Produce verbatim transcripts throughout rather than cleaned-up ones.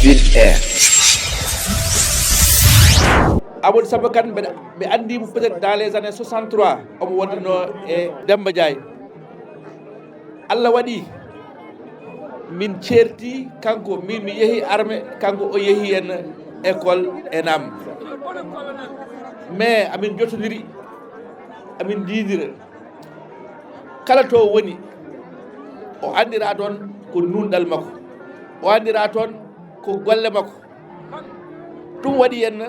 Ville Air. Amadou Samba Kane, mbeɗa- mi anndi mo peut-être dans les années soixante-trois, omo wonduno e Demba Ndiaye. Allah waɗi min ceerti, kanko min mi yehi armée, kanko o yehi en école ENAM. Mais amin jotodiri, amin ndiidira. Kala to o woni, o anndira toon ko nunɗal makko, o anndira toon ko golle makko. Ɗum waɗi en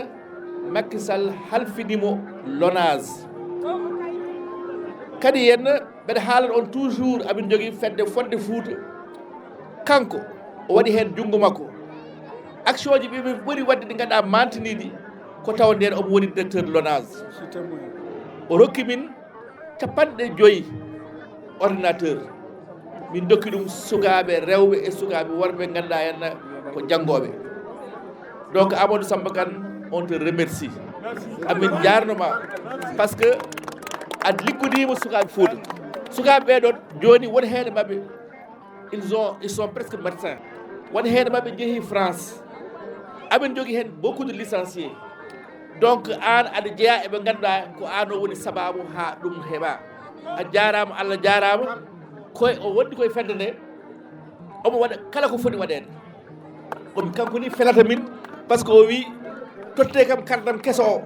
Macky Sall halfini mo Lonase. Kadi en mbeɗa haalana on toujours, amin njogii fedde fodde Fuuta. Kanko o waɗi heen junngo makko. Action ji ɓe ɓe ɓuri waɗde ɗi ngannduɗaa mantiniiɗi, ko tawa ndeen omo woni directeur Lonase. O rokki min capanɗe joyi ordinateur. Min dokki ɗum sukaaɓe rewɓe e sukaaɓe worɓe ngannduɗaa en ko janngooɓe. Donc Amadou Samba Kane, on te remercie. Amin njaarnoma parce que a liggodiima sukaaɓe Fuuta. Sukaaɓe ɓee ɗoon jooni won heen e maɓɓe, ils ont ils sont presque médecins. Won heen e maɓɓe njehi France. Amin njogii heen beaucoup de licenciés. Donc aan aɗa jeyaa e ɓe ngannduɗaa ko aan o woni sabaabu haa ɗum heɓa. A jaaraama, Allah jaaraama. Koye o wondi koye fedde nde, omo waɗa kala ko foti waɗeede. Kono kanko ni felata min, parce que o wi totte kam kardam keso o.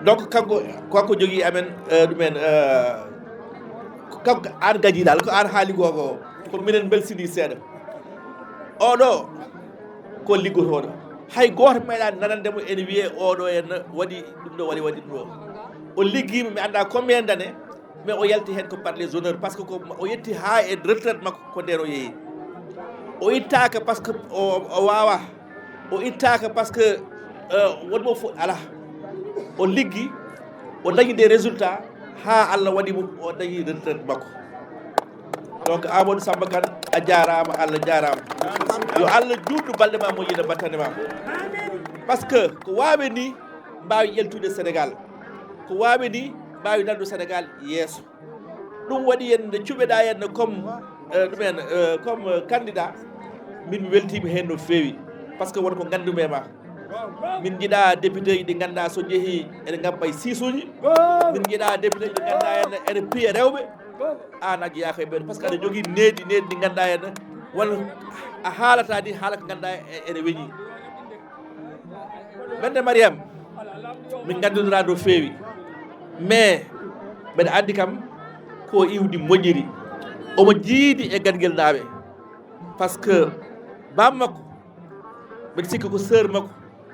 Donc kanko, kanko jogii amen, euh, ɗumen, euh, kanko aan gaji dal, ko aan haali gogo o, ko minen mbelsini seeɗa. Oɗo ko liggotooɗo, hay gooto meeɗa nanande mo ene wiyee oɗo en waɗi ɗum ɗo, waɗi waɗi ɗum ɗo. O liggiima mi annda combien d'années, mais o yalti heen ko par les honneurs, parce que ko o yetti haa e retraite makko ko ndeen o yehi. O ittaaka parce que o, o waawa, o ittaaka parce que, euh, wonmo fof ala. O liggi, o dañi des résultats haa Allah waɗi mo o dañi retraite makko. Donc Amadou Samba Kane, a jaaraama, Allah jaaraama. Yo Allah juutnu balɗe ma, moƴƴina battane ma. Parce que ko waawe ni mbaawi ƴeltude Sénégal, ko waawe ni mbaawi nanndo Sénégal yeeso. Ɗum waɗi en nde cuɓeɗa en comme, euh, ɗumen, euh, comme, euh, candidat, min mi weltiima heen no feewi, parce que won ko nganndumi e ma. Min njiɗa député ji ɗi ngannduɗaa so njehii ene ngabba e siisuuji. Min njiɗa député ji ɗi ngannduɗaa ene, ene piya rewɓe. Aan a jeyaa koye ɓeen, parce que aɗa jogii needi, needi ɗi ngannduɗaa ene won a haalata ni, haala ko ngannduɗaa e- ene weñi. Ɓernde Mariam, min nganndondiraa no feewi, mais mbeɗa anndi kam ko iwdi moƴƴiri. Omo jiidi e Ganngel naaɓe, parce que baam makko, mbeɗa sikki ko sœur makko,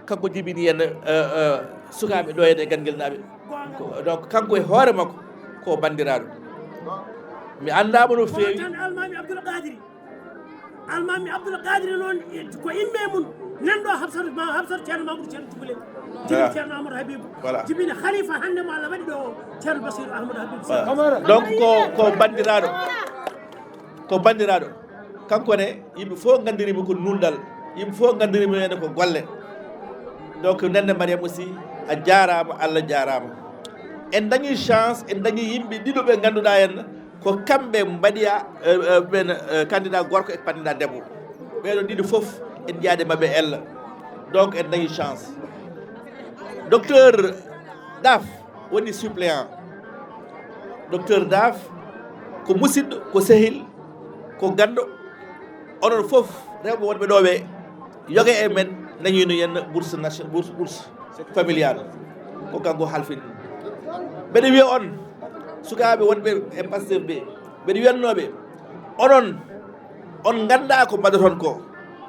kanko jibini en, euh, euh, sukaaɓe ɗo en e Ganngel naaɓe. Ko- donc kanko e hoore makko ko banndiraaɗo. Mi anndaama no feewi. Tan Almaami Abdoul Qadiri. Almaami Abdoul Qadiri noon, ko inɓe mum nanɗo Habsatu ma, Habsatu Ceerno Mamadou Ceerno Tukulel. Jibini Voilà. Ceerno Amadou Habibou. Voilà. Jibini Khalifa hannde mo Allah waɗi ɗo o, Ceerno Basiru Amadou Habibou. Voilà. Donc ko, ko banndiraaɗo, ko banndiraaɗo. Kanko ne, yimɓe fof nganndirimo ko nunɗal, yimɓe fof nganndirimo heen ko golle. Donc Nenne Mariam aussi, a jaaraama, Allah jaaraama. En dañi chance, en dañi yimɓe ɗiɗo ɓe ngannduɗaa en, ko kamɓe mbaɗiya, euh, euh, ɓen, euh, candidat gorko e candidat debbo. Ɓeɗo ɗiɗo fof en njiyaade maɓɓe ella. Donc en dañi chance. Docteur Daf woni suppléant. Docteur Daf ko musidɗo, ko sehil, ko ganndo. Onon fof rewɓe wonɓe ɗo ɓe, yoga e men dañino yen bourse nation, bourse, bourse familiale. Ko kanko halfini. Mbeɗa wiya on sukaaɓe wonɓe e Pastef ɓe, mbeɗa wiyannoɓe onon, on nganndaa ko mbaɗaton ko.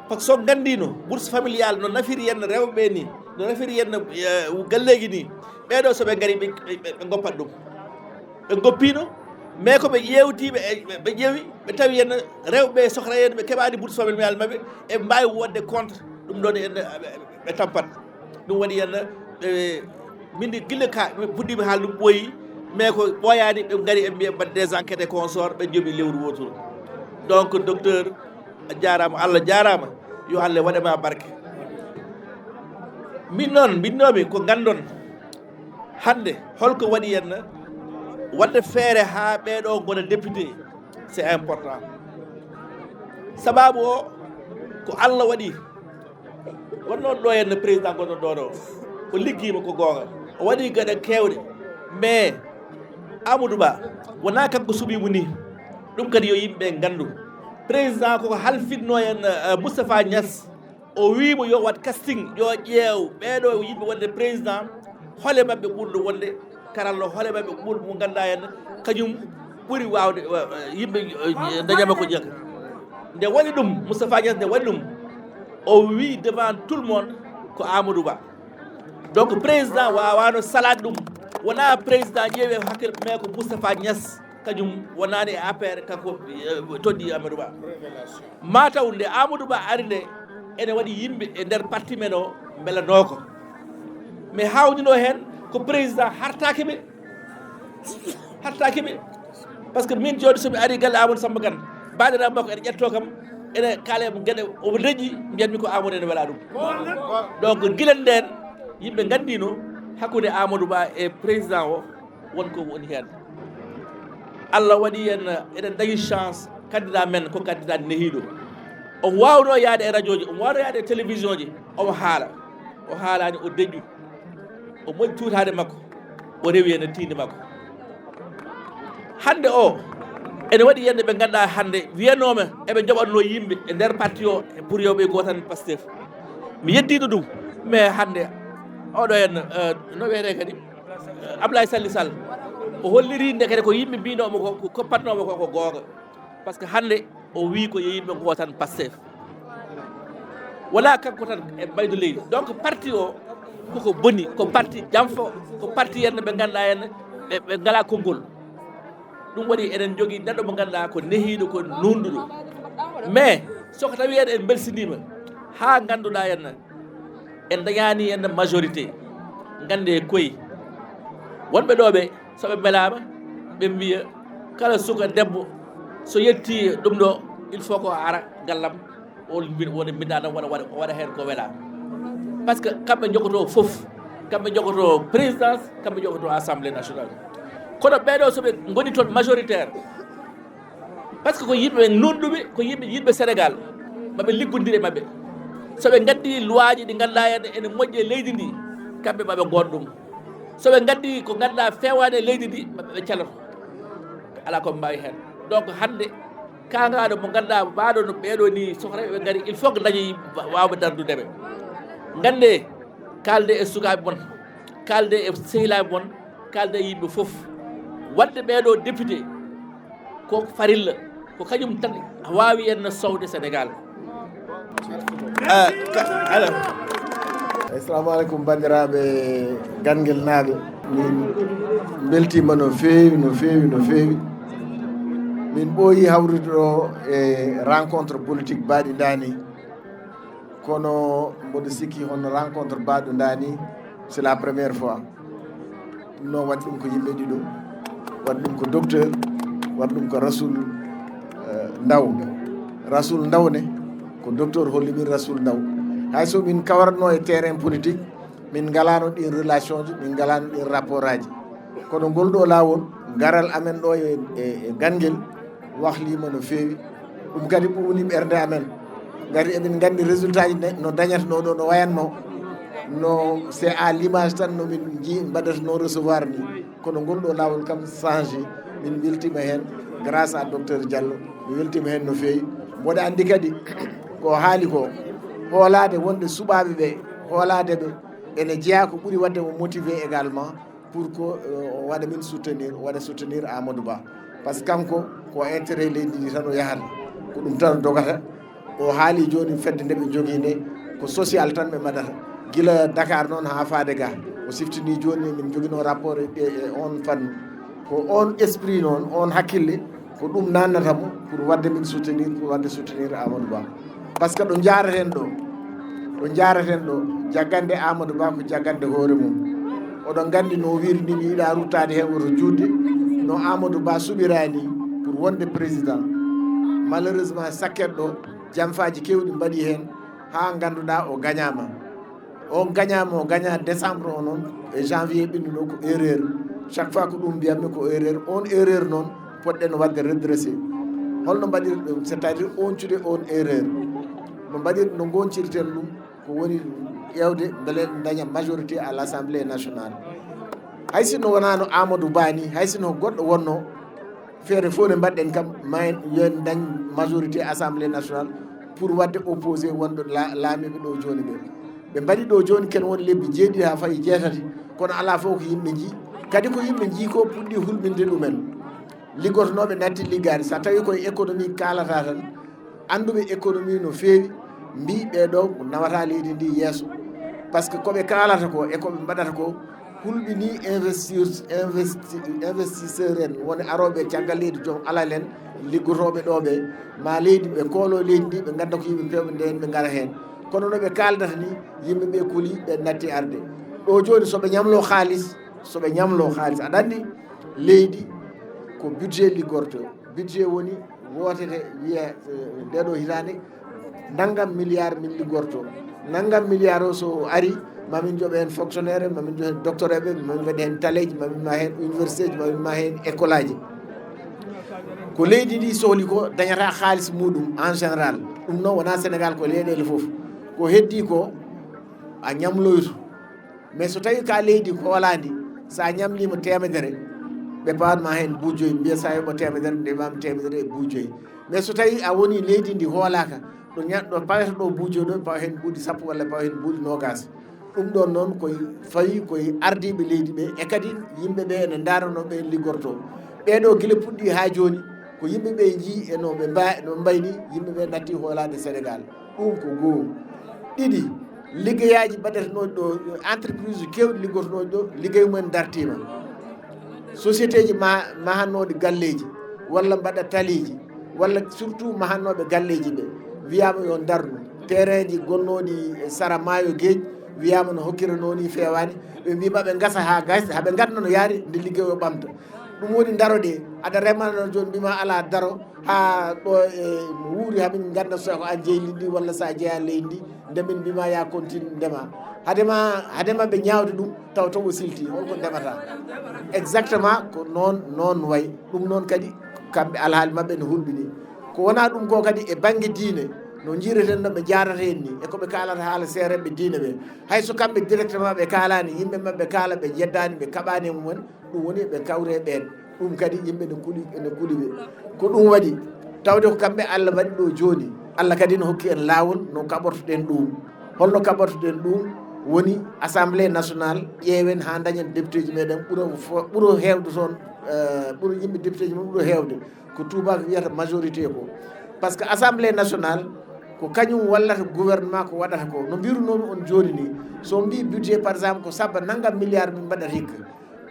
Par ce que so nganndino bourse familiale no nafiri yen rewɓe ni, no nafiri yen, eh, galleeji ni, ɓeɗo so ɓe ngari ɓe, ɓe, ɓe goppat ɗum. Ɓe goppino, mais ko ɓe ƴeewti, ɓe, ɓe ƴeewi, ɓe tawi yen rewɓe sokra yen ɓe keɓani bourse familiale maɓɓe, e mbawi wonde contre ɗum ɗon en, ɓe, ɓe tampat. Ɗum waɗi en, ɓe, min de gila ka, ɓe puɗɗiɓe haalde ɗum ɓooyi, mais ko ɓooyani, ɓe ngari ɓe mbiya mbaɗ des enquêtes et consort, ɓe jooɓi lewru woturu. Donc docteur, a jaaraama, Allah jaaraama, yo Allah waɗe ma barke. Min noon, mbinnoomi ko nganndon hannde holko waɗi en waɗde feere haa ɓeeɗo ngona député, c'est important. Sababu o ko Allah waɗi. Wonno ɗo henno président gonno ɗo ɗo, o liggiima ko goonga, o waɗi gaɗa kewɗe. Mais Amadou Ba wona kanko suɓimo ni. Ɗum kadi yo yimɓe nganndu. Président koko halfinno en, eh, Moustapha Niass, o wiimo yo waɗ casting, yo ƴeew ɓeeɗo yimɓe wonde président, hole maɓɓe ɓurɗo wonde karallo, hole maɓɓe ɓurɗo mo ngannduɗaa en, kañum ɓuri waawde, eh, yimɓe, eh, dañama ko ƴeew. Nde waɗi ɗum, Moustapha Niass nde waɗi ɗum, o wi devant tout le monde ko Amadou Ba. Donc président wawano salade ɗum. Wona président ƴeewe hakkille, mais ko Moustapha Niass, kañum wonani e A P R, kanko, eh, toddi Amadou Ba. Mataw nde Amadou Ba ari nde, ene waɗi yimɓe e nder parti men o mbelanoko. Mais hawnino hen ko président hartaki ɓe. Hartaki ɓe. Par ce que min joni somi ari galle Amadou Samba Kane, baɗiraɓe makko ene ƴetto kam, ene kaala e gueɗe omo leƴƴi, mbiyatmi ko Amadou ene wela ɗum. Donc guila nden yimɓe gandino hakkude Amadou Ba e président o won ko woni hen. Allah waɗi en, eɗen dañi chance, candidat men ko candidat nehiɗo. Omo wawno yaade e radio ji, omo wawno yaade e télévision ji, omo haala. O haalani, o deƴƴu, o moƴƴi tuutade makko, o rewi hen e tinde makko. Hande o ene waɗi yimɓe ɓe ganduɗa hande wiyanoma eɓe joɓatno yimɓe e nder parti o pour yo ɓe gotan Pastef. Mi yeddino ɗum, mais hande oɗo en, eh, no wiyete kadi, eh, Ablaye Sall Sall, o holliri nde kadi ko yimɓe mbinomo ko, ko koppatnomo ko, ko goonga. Par ce que hande o wi ko yo yimɓe gotan Pastef. Wala kanko tan e mbaydu leydi. Donc parti o koko boni, ko parti janfo, ko parti yimɓe ɓe ganduɗa en ɓe, ɓe ngala konngol. Ɗum waɗi eɗen jogii neɗɗo mo ganduɗa ko nehiɗo, ko nunɗuɗo. Mais so ko tawi en, en belsinima ha ganduɗa en, en dañani en majorité, gande koye wonɓe ɗo ɓe, so ɓe mbelama, ɓe mbiya kala suka debbo so yetti ɗum ɗo, il faut ko ara gallam, o mbi-, wona mbinda tan, wona waɗa, waɗa hen ko wela. Par ce que kamɓe jogoto foof, kamɓe jogoto présidence, kamɓe jogoto assemblée nationale. Kono ɓeɗo soɓe goni toon majoritaire, par ce que ko yimɓe nunɗuɓe, ko yimɓe yiɗɓe Sénégal, maɓe liggodire maɓɓe. Soɓe gaddi loi ji ɗi ganduɗa en ene moƴƴi e leydi ndi, kamɓe maɓe goon ɗum. Soɓe gaddi ko ganduɗa fewani e leydi ndi, maɓe caloto. Ala ko mbawi hen. Donc hande kagaɗo mo ganduɗa mbaɗo no ɓeɗo ni sohreɓe ɓe gari, il faut que dañi wawɓe dardude ɓe. Gande kalde e sukaɓe mon, kalde e sehilaɓe mon, kalde e yimɓe foof. Wadde ɓeɗo député ko farilla, ko kañum tan wawi en sowde Sénégal. Assalamu aleykum bandiraɓe Ganguel naaɓe, min beltima no fewi no fewi no fewi. Min ɓooyi hawrude ɗo e rencontre politique baɗi dani, kono mboɗo sikki hono rencontre baɗo dani c'est la première fois. Ɗum noon waɗi ɗum ko yimɓe ɗiɗo, waɗi ɗum ko docteur, waɗi ɗum ko Rasoul, eh, Ndaw. Rasoul Ndaw ne ko docteur holli min Rasoul Ndaw. Hay so min kawarno e terrain politique, min ngalano ɗin relation ji, min ngalano ɗin rapport aji. Kono ngol ɗo lawol, garal amen ɗo e, e, e Ganguel, wahlima no fewi. Ɗum kadi ɓuwni ɓernde amen. Ngati emin gandi résultat ji no dañatno ɗo no wayanno, no c'est à l'image tan no min ji mbaɗatno recevoir ni. Kono ngol ɗo lawol kam changé. Min weltima hen grâce à docteur Diallo. Mi weltima hen no fewi. Mboɗo andi kadi ko haali ko, hoolade wonde suɓaɓe ɓe, hoolade ɓe ene jeeya ko ɓuuri wadde mo motivé également pour que, euh, o waɗa min soutenir, o waɗa soutenir Amadou Ba. Par ce que kanko ko intérêt leydi ndi tan o yahata, ko ɗum tan o dogata. O haali joni fedde nde ɓe jogui nde ko social tan ɓe mbaɗata. Guila Dakar noon ha faade ga, o siftini joni min joguino rapport e, e on fannu. Ko on esprit noon, on hakkille, ko ɗum nannata mo pour wadde min soutenir, pour wadde soutenir Amadou Ba. Par ce que ɗo jareten ɗo, ɗo jareten ɗo, jaggande Amadou Ba ko jaggande hoore mum. Oɗon gandi no wiri ni, mi yiɗa ruttade hen woto juutde. No Amadou Ba suɓirani pour wonde président, malheureusement sakket ɗo, janfaji kewɗi mbaɗi hen ha ganduɗa o gañama. On gañama, o gaña décembre o noon, e janvier ɓennuɗo ko erreur. Chaque fois ko ɗum mbiyatmi ko erreur. On erreur noon poɗɗen wadde redressé. Holno mbaɗir ɗum, c'est-à-dire oncude on erreur? No mbaɗir, no goncirten ɗum? Ko woni ƴeewde mbele en daña majorité à l'Assemblée nationale. Hay sinno wonaano Amadou Ba ni, hay sinno goɗɗo wonno, feere fof ne mbaɗɗen kam, ma en, yo en dañ majorité Assemblée nationale pour waɗde opposé wonɓe la-, laamiiɓe ɗo jooni ɓe. Ɓe mbaɗi ɗo jooni ken won lebbi jeeɗiɗi haa fayi jeetati, kono alaa fof ko yimɓe njii. Kadi ko yimɓe njii ko puɗɗi hulɓinde ɗumen. Liggotonooɓe natti liggaade, so tawi koye économie kaalata tan, annduɓe économie no feewi, mbi ɓeɗo nawata leydi ndi yeeso. Par ce que koɓe kaalata ko e koɓe mbaɗata ko hulɓini investir investi investisseur en, woni arooɓe caggal leydi, joom alal en, liggotooɓe ɗo ɓe, ma leydi ɓe koolo leydi ndi, ɓe ngannda ko yimɓe pewɓe nden ɓe ngara heen. Kono no ɓe kaaldata ni, yimɓe ɓe kuli, ɓe natti arde ɗo jooni. Soɓe ñamlo haalis, soɓe ñamlo haalis, aɗa anndi leydi ko budget liggorto. Budget woni wootete, wiya, eh, ndeɗo hitaande nanngam milliard min liggorto. Nanngam milliard o so ari, mamin joɓe heen fonctionnaire, mamin joɓe heen docteur eɓe, mamin waɗi heen taleeji, mamin ma heen université ji, mamin ma heen école aji. Ko leydi ndi sohli ko dañata haalis muɗum en général. Ɗum noon wona Sénégal, ko leyɗeele fof. Ko heddi ko a ñamloyto. Mais so tawi ka leydi ko walaandi, sa ñamlima temedere, ɓe pawanma heen buujoyi, mbiya sa yoɓo temedere, ndemam temedere e buujoyi. Mais so tawi a woni leydi ndi hoolaka, ɗo ña-, ɗo pawata ɗo buujoyi ɗo, pawa heen buuɗi sappo walla pawa heen buuɗi nogas. Ɗum ɗon noon koye fawi koye ardiiɓe leydi ɓe, e kadi yimɓe ɓe ene ndaarano ɓe liggorto. Ɓeɗo gila puɗɗi haa jooni, ko yimɓe ɓe njii e no ɓe mba-, no mbayni, yimɓe ɓe natti hoolaade Sénégal. Ɗum ko goo. Ɗiɗi, liggeyaaji mbaɗatenooɗi ɗo, entreprise keewɗi liggotonooɗi ɗo, liggey mumen dartiima. Société ji ma-, mahanooɗi galleeji, walla mbaɗa taliiji, walla surtout mahanooɓe galleeji ɓe, wiyaama yo ndarnu. Terrain ji gonnooɗi e sara maayo geej, wiyaama no hokkira nooni feewaani. Ɓe mbiima ɓe ngasa haa gasa, haa ɓe ngadna no yaari, nde liggey o ɓamta. Ɗum woni ndaro ɗe, aɗa remana jooni, mbiima alaa daro, haa ɗo e wuuri, haa min ngannda so ko an jeyi leydi ndi walla so a jeyaa leydi ndi, nde min mbiima ya continue ndema. Hadema, hadema ɓe ñaawde ɗum, taw taw o silti, holko ndemata? Exactement, ko noon, noon wayi. Ɗum noon kadi, kamɓe alhaali maɓɓe no hulɓini. Ko wona ɗum ko kadi e bannge diine, no njiireten no ɓe njaarata en ni, e ko ɓe kaalata haala seereɓe diine ɓe. Hay so kamɓe directement ɓe kaalaani, yimɓe maɓɓe kaala, ɓe njeddaani, ɓe kaɓaani e mumen, ɗum woni ɓe kawre ɓeen. Ɗum kadi yimɓe ne kuli, ne kuli ɓe. Ko ɗum waɗi, tawde ko kamɓe Allah waɗi ɗo jooni. Allah kadi no hokki en laawol no kaɓortoɗen ɗum. Holno kaɓortoɗen ɗum? Woni Assemblée nationale, ƴeewen haa dañen député ji meɗen ɓuro fo-, ɓuro heewde toon, eh, ɓuro yimɓe député ji mum ɓuro heewde. Ko tubaako wiyata majorité ko. Par ce que Assemblée nationale ko kañum wallata gouvernement ko waɗata ko. No mbirunomi on jooni ni, so mbi budget par exemple ko sabba nanngam milliard min mbaɗata hikka.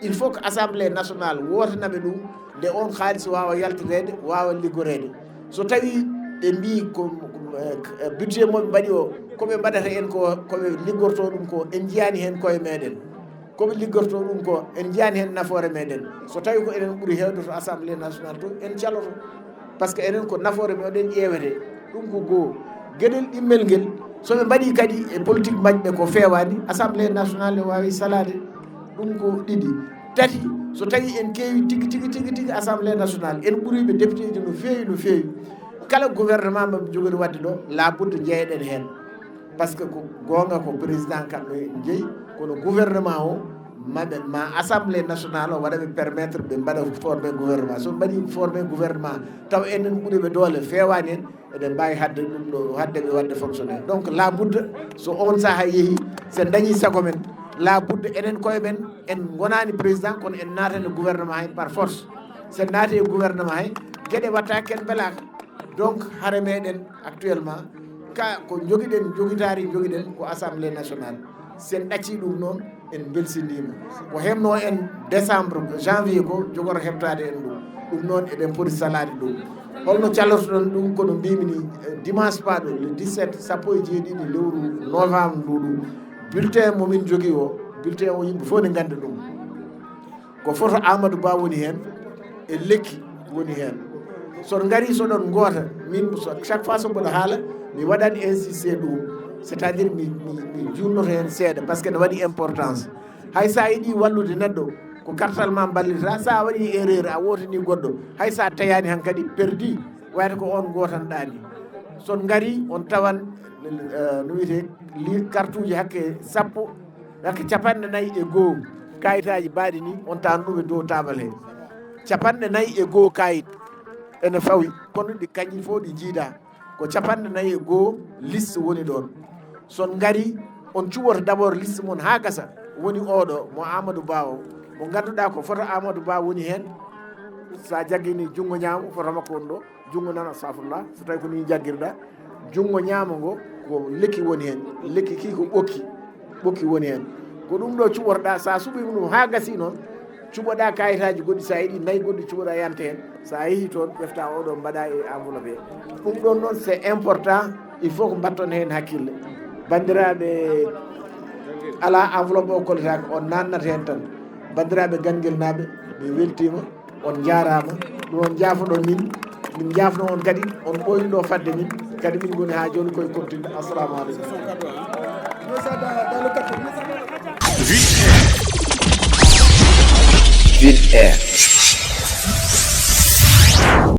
Il faut que Assemblée nationale wootanaɓe ɗum, nde on haalis waawa yaltoreede, waawa liggoreede. So tawi ɓe mbi ko, eh, budget mo ɓe mbaɗi o, ko ɓe mbaɗata en ko, ko ɓe liggorto ɗum ko, en njiyaani heen koye meɗen. Ko ɓe liggorto ɗum ko, en njiyaani heen nafoore meɗen. So tawi ko enen ɓuri heewde to Assemblée nationale to, en caloto. Par ce que enen ko nafoore meɗen ƴeewete. Ɗum ko goo. Geɗel ɗimmel ngel, so ɓe mbaɗi kadi e politique maɓɓe ko feewaani, Assemblée nationale ne waawi salaade. Ɗum ko ɗiɗi. Tati, so tawi en keewi tigi, tigi, tigi, tigi Assemblée nationale, en ɓuriɓe député ji no feewi, no feewi. Kala gouvernement maɓe jogori waɗde ɗo, labudde jeeyeɗen heen. Par ce que ko goonga ko président kamɓe jeyi, kono gouvernement o maɓe, ma Assemblée nationale o waɗa ɓe permettre ɓe mbaɗa former gouvernement. So ɓe mbaɗi former gouvernement, taw enen ɓuri ɓe doole, feewaani en, eɗen mbaawi haɗde ɗum ɗo, haɗde ɓe waɗde fonctionnaire. Donc, labudde, so on saha yehi, so en dañi sago men, labudde enen koye men, en ngonaani président, kono en naatani gouvernement he par force. So en naati e gouvernement he, geɗe watta ken mbelaka. Donc, hare meɗen actuellement, ka ko jogiɗen, jogitaari jogiɗen ko Assemblée nationale. So en ɗacci ɗum noon, en mbelsindiima. Ko heɓno en décembre, janvier ko jogoro heɓtaade en ɗum. Ɗum noon eɗen poti salaade ɗum. Holno calotoɗon ɗum? Kono mbimi ni, eh, dimanche paaɗo, le dix-sept, sappo e jeeɗiɗi lewru novembre ndu ɗum, bulletin mo min jogii o, bulletin o yimɓe fof ne ngannda ɗum. Ko photo Amadou Ba woni heen, e lekki woni heen. So ngari so ɗon ngoota, min so, chaque fois so mboɗo haala, mi waɗan insisté ɗum. C'est-à-dire mi, mi, mi juutnoto heen seeɗa, par ce que ne waɗi importance. Hay sa yiɗi wallude neɗɗo, ko kartal ma mballita, sa waɗi erreur, a wootani goɗɗo, hay sa tayaani hankadi, perdi. Wayata ko on gootanɗaani. So on ngari, on tawan, eh, no wiyetee, li-, kartuuji hakke sappo, hakke capanɗe nayi e goo, kaayitaaji baaɗi ni, on tawan ɗum e dow taabal he. Capanɗe nayi e goo kaayit ene fawi, kono ɗi kañƴi fof ɗi njiida. Ko capanɗe nayi e goo liste woni ɗoon. So on ngari, on cuɓoto d'abord liste mon haa gasa. Woni oɗo mo Amadou Ba o, mo ngannduɗaa ko foto Amadou Ba woni heen. So a jaggini junngo ñaamo, foto makko woni ɗo, junngo nano, astafurlah, so tawi ko ni jaggirɗa, junngo ñaamo ngo ko lekki woni heen. Lekki ki ko ɓokki, ɓokki woni heen. Ko ɗum ɗo cuɓorɗa, so a suɓiima ɗum haa gasi noon, cuɓoɗa kayitaaji goɗɗi, so a yiɗi nayi goɗɗi cuɓoɗa yanta heen. So a yehi toon, ƴefta oɗo mbaɗa e enveloppe. Ɗum ɗon noon, c'est important, il faut ko mbatton heen hakkille. Banndiraaɓe, alaa enveloppe o kolletaake, on naatnata heen tan. Banndiraaɓe Ganngel naaɓe, mi weltiima, on njaaraama. Ɗum on njaafoɗon min, min njaafno on kadi, on ɓooyni ɗo fadde min, kadi min ngoni haa jooni koye continue. Assalamu aleykum. Ville Air.